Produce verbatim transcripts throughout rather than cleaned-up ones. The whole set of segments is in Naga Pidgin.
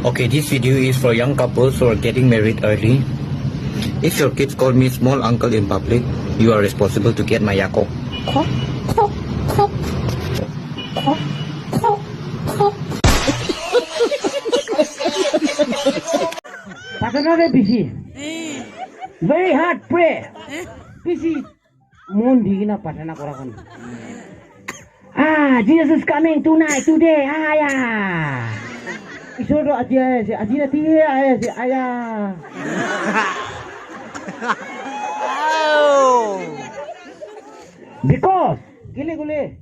Okay, this video is for young couples who are getting married early. If your kids call me small uncle in public, you are responsible to get my yakok. Kok, kok, kok. Kok, kok, kok. Patana re busy. Very hard prayer. Busy. Mon di kena patana kora khan. Ah, Jesus is coming tonight, today. Ah, yeah. Isor to aji ahi ase, aji rati he ahi ase, aya. Because, kile kule,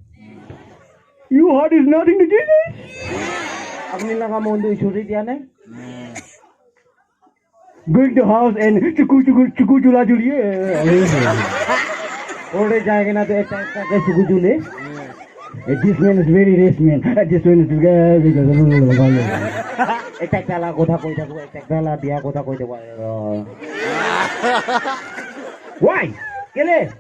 your heart is nothing to Jesus. Apni laga mon to Isor te dia nai. Going to house and chuku chuku chuku chula chuli. Ore jai kena to ekta ekta ke chuku chule. Eh, this man is very rich man. Eh, this man is very ekta ekta la kotha koi thakibo, ekta ekta la biya kotha koi thakibo. Why? Kile?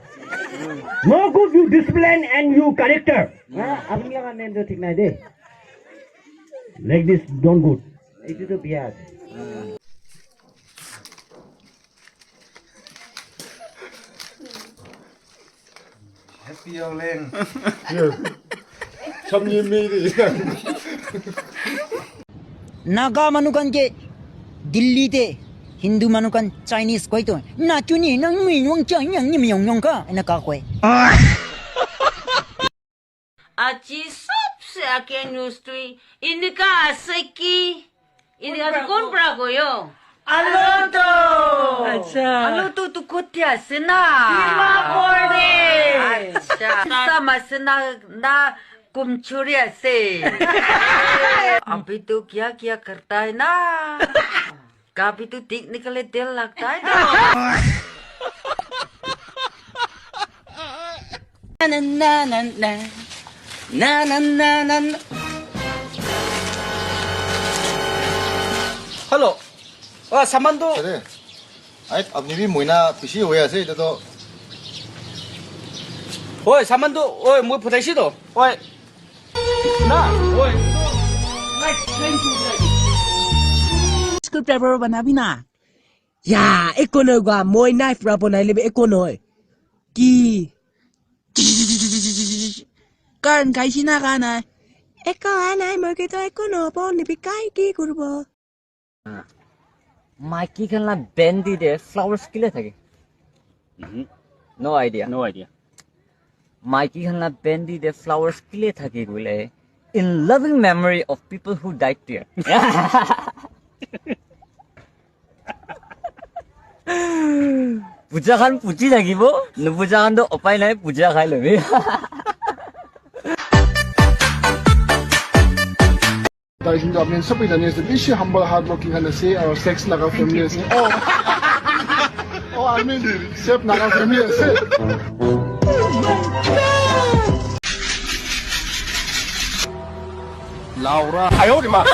No good you discipline and you character. Ha? Apni laga name to thik nai de. Like this, don't good. Etu to biya ase. Happy Yoleng. Samye made it. Naga manu khan ke Delhi te Hindu manu khan Chinese koi to, na chuni nang mi yong cha yang ni mi yong yong ka, ena ka koi. Aji sobse age news tu inika ase ki? Inika ase kon pra koyo? Aloto. Acha. Aloto tu kote ase na? Dimapur de. Acha. Sama ase na, na kumchuri ase. Abhi to kya kya karta hai na? Kabhi to dikh nikale dil lagta hai na? Na, na, na, na, na. Na, na, na, na, na. Hello. Oh, saman tu. Ade. Ai, apni bhi moina bishi hoi ase, etu to. Oi, saman tu, oi, moi phutai si to. Oi. Na, oi. Screwdriver banabi na. Ya, eko nohoi gua, moi knife pra banai lebi eko nohoi. Ki? Karan khaisi na kha nai? Eko aha nai, moi ke to eko nohobo, nibikai ki kuribo? Maiki khan la bendi te flowers kile thake? Mhm. No idea. No idea. Maiki khan la bendi te flowers kile thake koile, in loving memory of people who died there. Puja khan puji thakibo, nupuja khan to upai nai, puja khai lobi. Tai jun to apni sob jani ase, bishi humble, hard working khan ase, aru sex laga family ase. Oh. Oh, I mean, chef laga family ase. Laura. Ayo, di ma.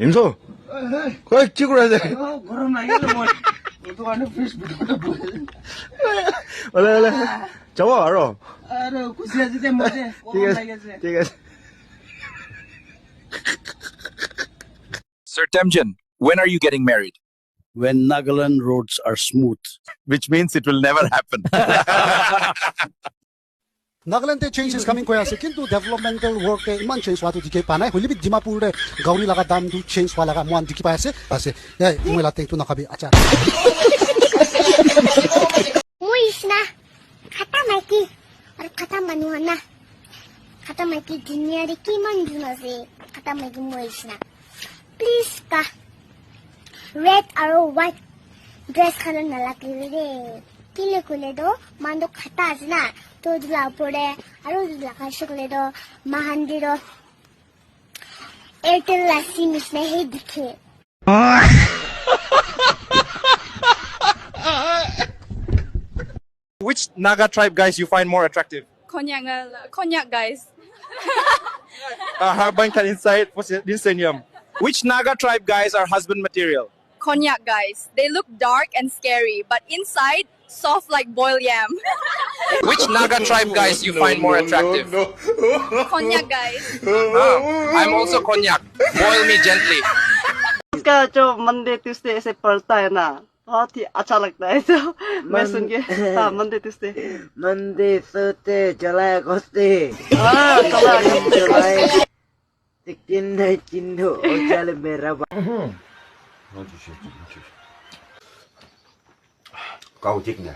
Imso? Oi, oi. Koi, ki kura ase? Oh, gorom lagi ase moi. Etu karne fridge bhitor te bohi ase. Ole, ole. Jabo aro. Aro, khushi ase de moi de. Thik ase, gorom lagi ase. Thik ase. Sir Temjen, when are you getting married? When Nagaland roads are smooth. Which means it will never happen. Nagaland te change is coming koi ase, kintu developmental work te iman change hwa tu dikhi pa nai. Hoile bi Dimapur te gauri laga dam tu change hwa laga mohan dikhi pai ase, ase. Hey, moi la teng tu nakhabi, acha. Moi isna khata maiki aru khata manu na. Khata maiki dunia te kiman jun ase? Khata maiki moi isna. Please ka. Red aro white dress khan nalagile de. Kile koile to, man to khata ase na. To etu la opor te, aro etu laga ase koile to, mohan te to Airtel la sim nishina he dikhe. Which Naga tribe guys you find more attractive? Konyak, uh, Konyak guys. Uh, Harbin can inside, what's it, this thing, um, which Naga tribe guys are husband material? Konyak guys. They look dark and scary, but inside, Soft like boiled yam. Which Naga tribe guys you find more attractive? Konyak guys. Ah, I'm also Konyak. Boil me gently. इसका जो मंडे ट्यूसडे ऐसे पड़ता है ना, बहुत ही अच्छा लगता है। तो मैं सुन के, हाँ, मंडे ट्यूसडे। Monday, Thursday, July, August. हाँ, चला। July. Tikin na kino, o jale mera ba. Kau tik na.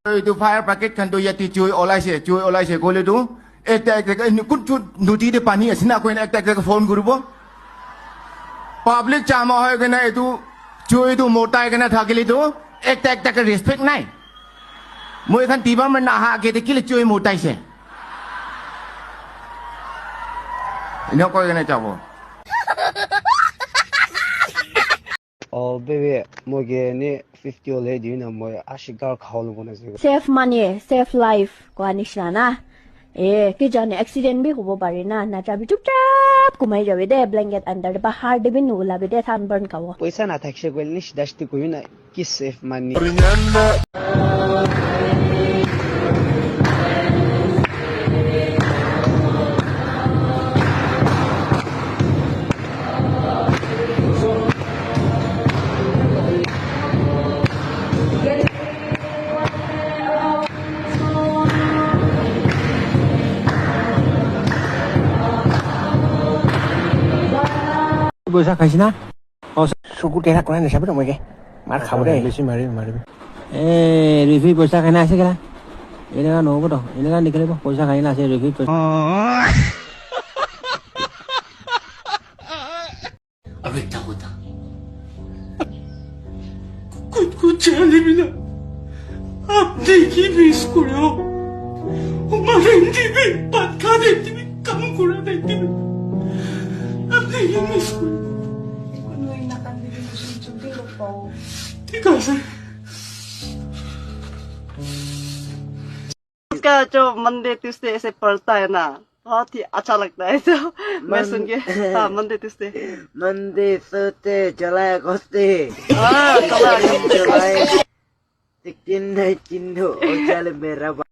Etu fire packet khan tu yate chui olaise, chui olaise koile tu ekta ekta ke kun chu nodi te pani ase na koina ekta ekta ke phone kuribo. Public jama hoi kena etu chui tu motai kena thakile tu ekta ekta ke respect nai. Moi khan department na aha age te kile chui motaise. Ina koi kena jabo. Oh, baby, moi ke ni fifty ole di na moi ashi gar khao lo bona se. Save money, save life koa nishina na. Eh, ki jane accident bi hobo pare na, na jabi chupchap kumai jabi de, blanket under de, bahar de bi nuulabi de, sunburn kabo. Poisa na thakse koile ni sida sidi koyu na ki save money. Boisa khaisina? Oh, suku tera kona na sabi na moike. Mar khabo de. Besi mari, mari. Eh, Rifi boisa khaina ase kela? Eneka nohobo to. Eneka nikalibo. Boisa khaina ase Rifi boisa. Aru ekta kotha. Kut kut jale mina. Apni ki miss kore ho? Umar hindi bhi, bhat kha de hindi bhi, kam kora de hindi bhi. Apni ki miss kore? Thik ase. इसका जो मंडे ट्यूसडे ऐसे पड़ता है ना, बहुत ही अच्छा लगता है। तो मैं सुन के, हाँ, मंडे ट्यूसडे। Monday, Thursday, July, August. हाँ, चला। July. Tikin na kino, o jale mera ba.